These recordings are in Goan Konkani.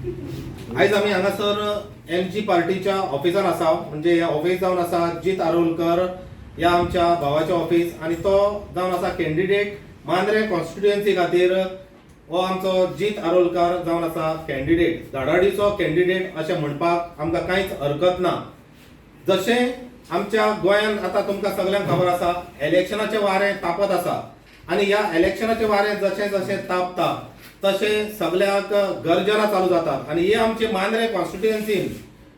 आयज आमी हांगासर एम जी पार्टीच्या ऑफिसान आसा, म्हणजे हे ऑफिस जावन आसा जीत आरोलकर ह्या आमच्या भावाचें ऑफिस आनी तो जावन आसा कॅन्डिडेट मांद्रें कॉन्स्टिट्युएन्सी खातीर. हो आमचो जीत आरोलकर जावन आसा कॅन्डिडेट, धडाडीचो कॅन्डिडेट अशें म्हणपाक आमकां कांयच हरकत ना. जशें आमच्या गोंयांत आतां तुमकां सगल्यांक खबर आसा, इलेक्शनाचें वारें तापत आसा आनी ह्या इलेक्शनाचें वारें जशें जशें तापता तशें सगल्यांक गर्जना चालू जातात आनी ही आमची मांद्रें कॉन्स्टिट्युएन्सीन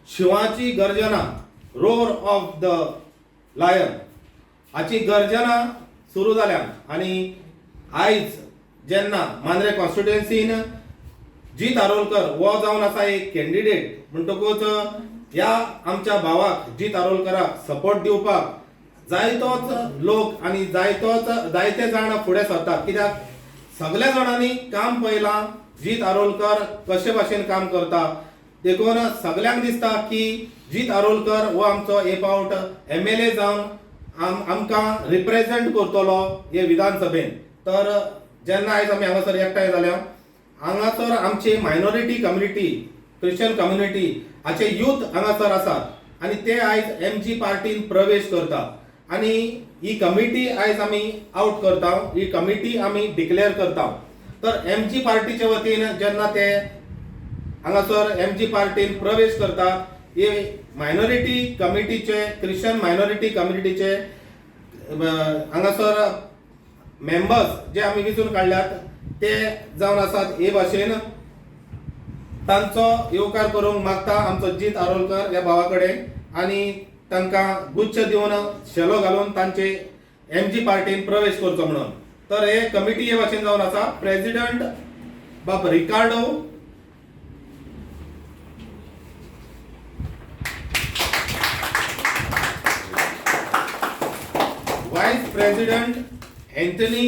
शिंवाची गर्जना, रोर ऑफ the lion हाची गर्जना सुरू जाल्या. आनी आयज जेन्ना मांद्रें कॉन्स्टिट्युएन्सीन जीत आरोलकर हो जावन आसा एक कॅन्डिडेट, म्हणटकूच ह्या आमच्या भावाक जीत आरोलकराक सपोर्ट दिवपाक जायतोच लोक आनी जायते जाण फुडें सरतात. कित्याक सगल्या जाणांनी काम पळयलां जीत आरोलकर कशे भाशेन काम करता, देखून सगल्यांक दिसता की जीत आरोलकर हो आमचो एक फावट MLA जावन आमकां रिप्रेजेंट करतलो हे विधानसभेन. तर जेन्ना आयज आमी हांगासर एकठांय जाल्या, हांगासर आमची मायनॉरिटी कम्युनिटी, क्रिश्चन कम्युनिटी हाचे यूथ हांगासर आसात आनी ते आयज एम जी पार्टीन प्रवेश करता आनी ही कमिटी आयज आमी आवट करता, ही कमिटी आमी डिक्लेअर करता. तर एम जी पार्टीचे वतीन जेन्ना ते हांगासर एम जी पार्टीन प्रवेश करता, हे मायनॉरिटी कमिटीचे, क्रिश्चन मायनॉरिटी कम्युनिटीचे हांगासर मेंबर्स जे आमी वेंचून काडल्यात ते जावन आसात हे भाशेन तांचो येवकार करूंक मागता आमचो जीत आरोलकर ह्या भावा कडेन आनी तांकां गुच्छ दिवन शेलो घालून तांचे एम जी पार्टीन प्रवेश करचो म्हणून. तर हे कमिटी हे भाशेन जावन आसा. प्रेसिडंट बाब रिकार्डो, वायस प्रेसिडंट एंथनी,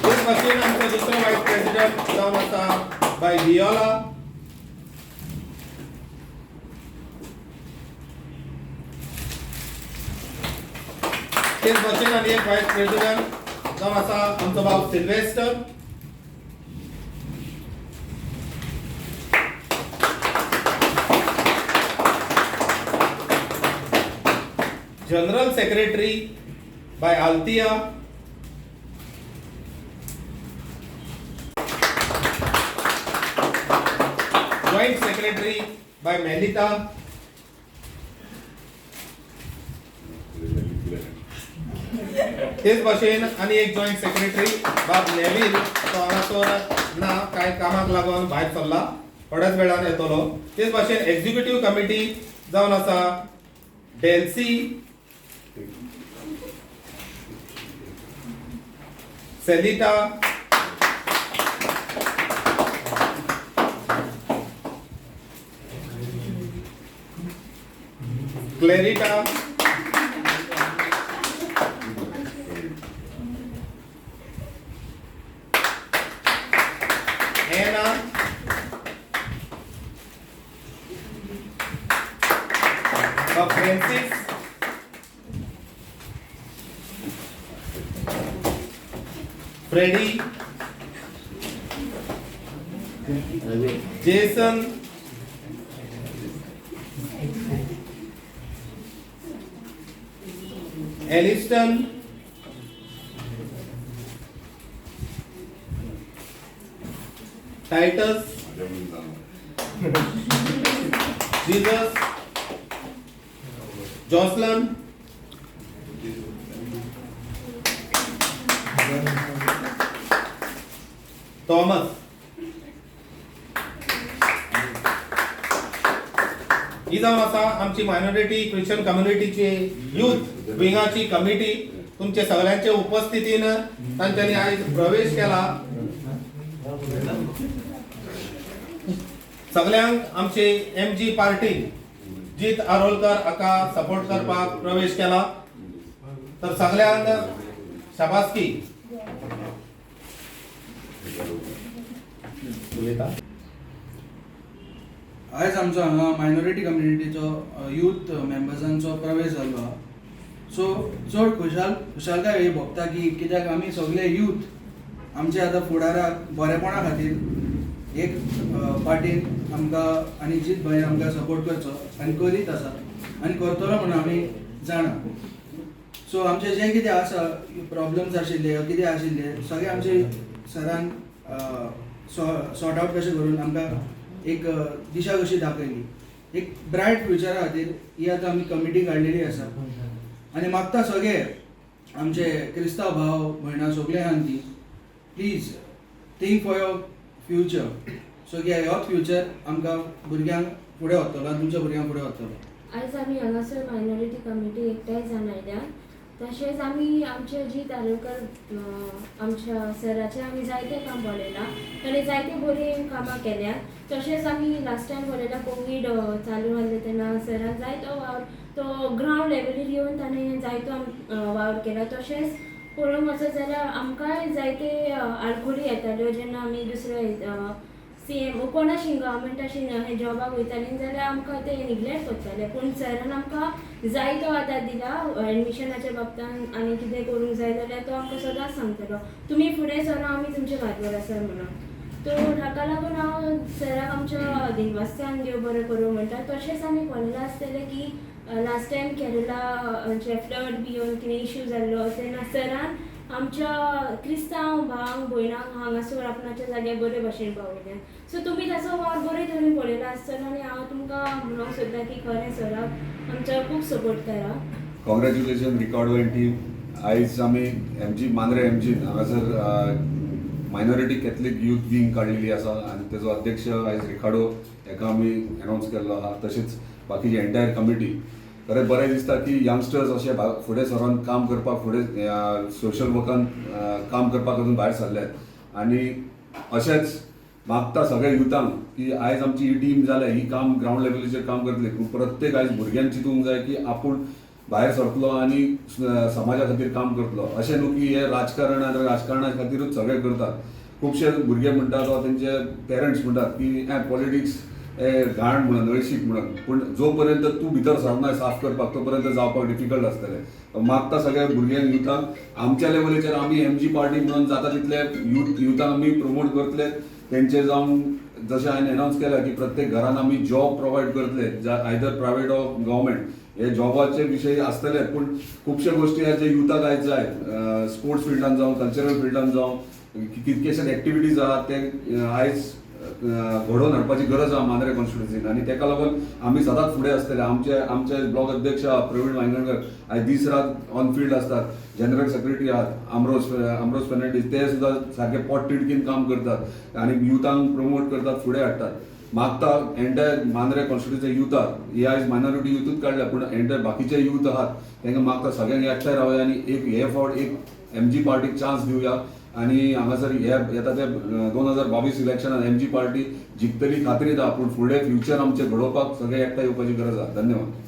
तेच भाशेन आमचो दुसरो वायस प्रेसिडंट जावन आसा बाय वियोला, तेच भाशेन आनी एक वायस प्रेसिडंट जावन आसा आमचो बाब Sylvester. General secretary by Althea, joint secretary by Melita, तेच भाशेन आनी एक जॉयंट सेक्रेटरी बाब नेवील, तो हांगासर ना, कांय कामाक लागून भायर सरला, थोड्याच वेळान येतलो. तेच भाशेन एक्झिक्युटीव कमिटी जावन आसा Delcy, Celita, Clarita, Anna, Francis, Freddy, Jason, Elliston, Titus, Jesus, Jocelyn, Thomas. ही जावन आसा आमची मायनॉरिटी क्रिश्चन कम्युनिटीची यूथ विंगाची कमिटी. तुमचे सगळ्यांचे उपस्थितीन तांच्यांनी आयज प्रवेश केला. सगळ्यांक आमची एम जी पार्टी जीत आरोलकर हाका सपोर्ट करपाक प्रवेश केला. तर सगळ्यांक शाबासकी. उलयता. आयज आमचो हांगा मायनॉरिटी कम्युनिटीचो यूथ मेंबर्सांचो प्रवेश जाल्लो आहा. सो चड खुशालकाय ही भोगता की कित्याक आमी सगळे यूथ आमचे आतां फुडाराक बरेपणा खातीर एक पार्टीन आमकां आनी जीत भाईन आमकां सपोर्ट करचो आनी करीत आसा आनी करतलो म्हणून आमी जाणा. सो आमचे जे कितें आसा प्रॉब्लम्स आशिल्ले कितें आशिल्ले सगळे आमचे सरान सॉर्ट आवट कशें करून आमकां एक दिशा कशी दाखयली, एक ब्रायट फ्युचरा खातीर ही आतां आमी कमिटी काडलेली आसा. आनी मागता सगळे आमचे क्रिस्तांव भाव भयणां सगळे आहा ती, please think for your future. So की होच फ्युचर आमकां भुरग्यांक फुडें व्हरतलो आनी तुमच्या भुरग्यांक फुडें व्हरतलो. आयज आमी हांगासर मायनॉरिटी कमिटी एकठांय जावन आयल्या. तशेंच आमी आमच्या जीत आरोलकर आमच्या सराचें आमी जायतें काम पळयलां. ताणें जायते बरीं कामां केल्यात. तशेंच आमी लास्ट टायम पळयलां, कोवीड चालू आहले तेन्ना सरान जायतो वावर, तो ग्रावंड लेवलीर येवन ताणें जायतो वावर केला. तशेंच पळोवंक वचत जाल्यार आमकांय जायते आडखळी येताल्यो जेन्ना आमी दुसरे सीएम कोणाशी गव्हर्मेंटाशी हे जॉबाक वयतालीं जाल्यार आमकां ते निग्लेक्ट करताले. पूण सरान आमकां जायतो आदार दिला एडमिशनाच्या बाबतान आनी कितें करूंक जाय जाल्यार तो आमकां सदांच सांगतालो, तुमी फुडें सरा, आमी तुमचे बाजूर आसा म्हणून. तो हाका लागून हांव सराक आमच्या दिनवास्तान देव बरें करूं म्हणटा. तशेंच आमी पळयलां आसतलें की लास्ट टायम केरला फ्लड बी येवन कितें इश्यू जाल्लो तेन्ना सरान आमच्या क्रिस्तांव भावांक भयणांक हांगासर आपणाच्या जाग्यार बरे भशेन पावयल्यान. सो तुमी ताचो वावर बरे तरेन पळयला आसतलो आनी हांव तुमकां म्हणूंक सोदता की खरें सराक आमच्या खूब सपोर्ट करा. Congratulation Ricardo and team. आयज आमी एमजी, मांद्रे एमजीन हांगासर मायनॉरिटी कॅथलीक यूथ विंग काडलेली आसा आनी तेजो अध्यक्ष आयज रिकार्डो हेका आमी अनावन्स केल्लो आहा. तशेंच बाकीची एंटायर कमिटी. खरें बरें दिसता की यंगस्टर्स अशे फुडें सरोन काम करपाक, फुडें सोशल वर्कान काम करपाक अजून भायर सरल्यात. आनी अशेंच मागता सगळ्या युथांक की आयज आमची ही टीम जाल्या, ही काम ग्रावंड लेवलीचेर काम करतली, पूण प्रत्येक आयज भुरग्यान चिंतूंक जाय की आपूण भायर सरतलो आनी समाजा खातीर काम करतलो. अशें न्हू की हे राजकारण आनी राजकारणा खातीरूच सगळें करतात. खुबशे भुरगे म्हणटात वा तेंचे पेरंट्स म्हणटात की हें पॉलिटिक्स हे घाण म्हणून, हळशीक म्हणून. पूण जो पर्यंत तूं भितर सरना साफ करपाक, तो पर्यंत जावपाक डिफिकल्ट आसतलें. मागता सगळ्या भुरग्यांक, युथांक, आमच्या लेवलीचेर आमी एमजी पार्टी म्हणून जाता तितले युथांक आमी प्रमोट करतले. तेंचे जावन जशें हांवें एनावन्स केलां की प्रत्येक घरान आमी जॉब प्रोवायड करतले, आयदर प्रायवेट ऑर गव्हर्मेंट. हे जॉबाचे विशय आसतले, पूण खुबशे गोश्टी आहा जे युथाक आयज जाय. स्पोर्ट्स फिल्डान जावं, कल्चरल फिल्डान जावं, कितकेशेच एक्टिविटीज आहात, ते आयज घडोवन हाडपाची गरज आहा मांद्रे कॉन्स्टिट्युन्सीन आनी तेका लागून आमी सदांच फुडें आसतले. आमचे ब्लॉक अध्यक्ष प्रवीण वायंगणकर आयज दीस रात ऑन फिल्ड आसतात. जनरल सेक्रेटरी आहात आमरोज फेर्नांडीस, ते सुद्दां सारके पोट तिडकीन काम करतात आनी युथांक प्रमोट करतात, फुडें हाडटात. मागता एंटायर मांद्रे कॉन्स्टिट्युन्सी युथाक, ही आयज मायनॉरिटी युथूच काडल्या, पूण एंटायर बाकीचे युथ आहात तांकां मागता सगळ्यांक एकठांय रावया आनी एक हे फावट एक एमजी पार्टीक चान्स दिवया. आनी हांगासर हे येता ते 2022 इलेक्शनान एमजी पार्टी जिखतली खात्री आहा, पूण फुडें फ्युचर आमचें घडोवपाक सगळे एकठांय येवपाची गरज आहा. धन्यवाद.